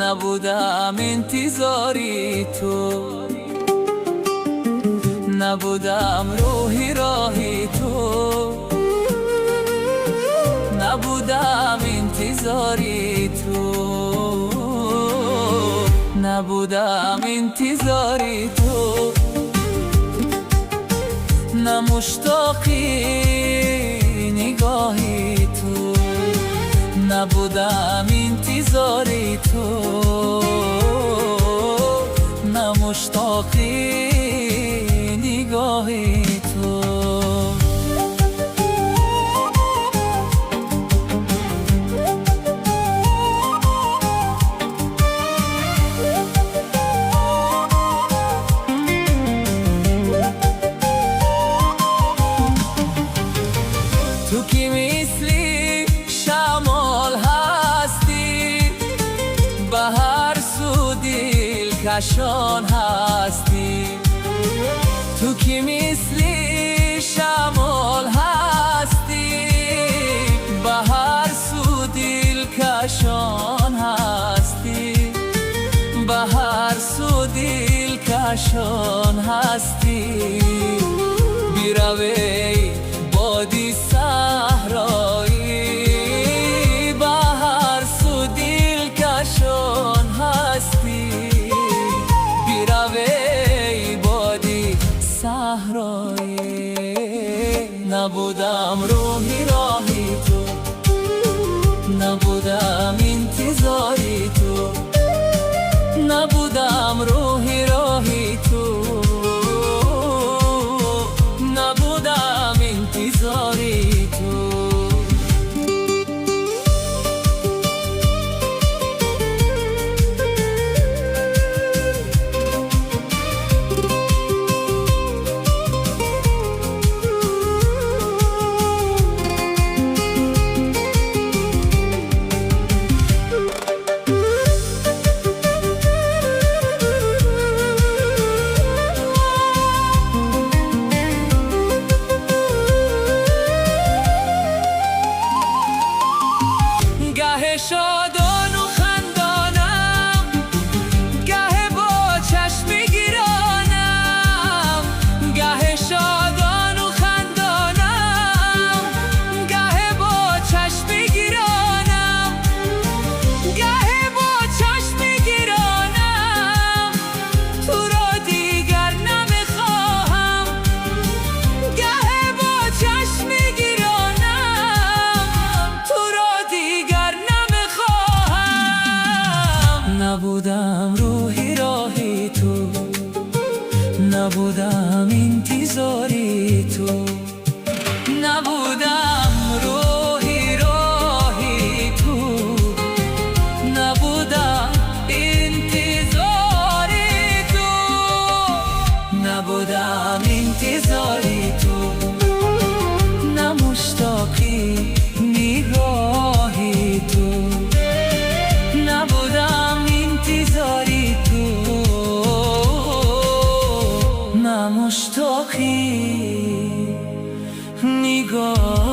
Набудам интизори ту, набудам рӯҳи роҳи ту, набудам интизори ту, набудам интизори ту, на муштоқи нигоҳи ту, набудам интизори ту, на муштоқи нигоҳи ту. Ту ки мисли шамол ҳастӣ, ба ҳар су дилкашон ҳастӣ. Ту ки мисли шамол ҳастӣ, ба ҳар су дилкашон ҳастӣ, ба ҳар су дилкашон ҳастӣ. Биравей боди саҳроӣ, ба ҳар су дилкашон ҳастӣ. Биравей боди саҳроӣ. Набудам рӯҳи роҳи ту, набудам интизори ту, набудам рӯҳи роҳи ту, набудам интизори ту. Гаҳ шодону хандонам, гаҳ бо чашми гирёнам, гаҳ шодону хандонам, гаҳ бо чашми гирёнам, гаҳ бо чашми гирёнам. Туро дигар намехоҳам, гаҳ бо чашми гирёнам, туро дигар намехоҳам. Набудам рӯҳи роҳи ту, набудам интизори ту, набудам рӯҳи роҳи ту, набудам интизори ту, набудам интизори ту, на муштоқи нигоҳи ту, набудам интизори ту, на муштоқи нигоҳи.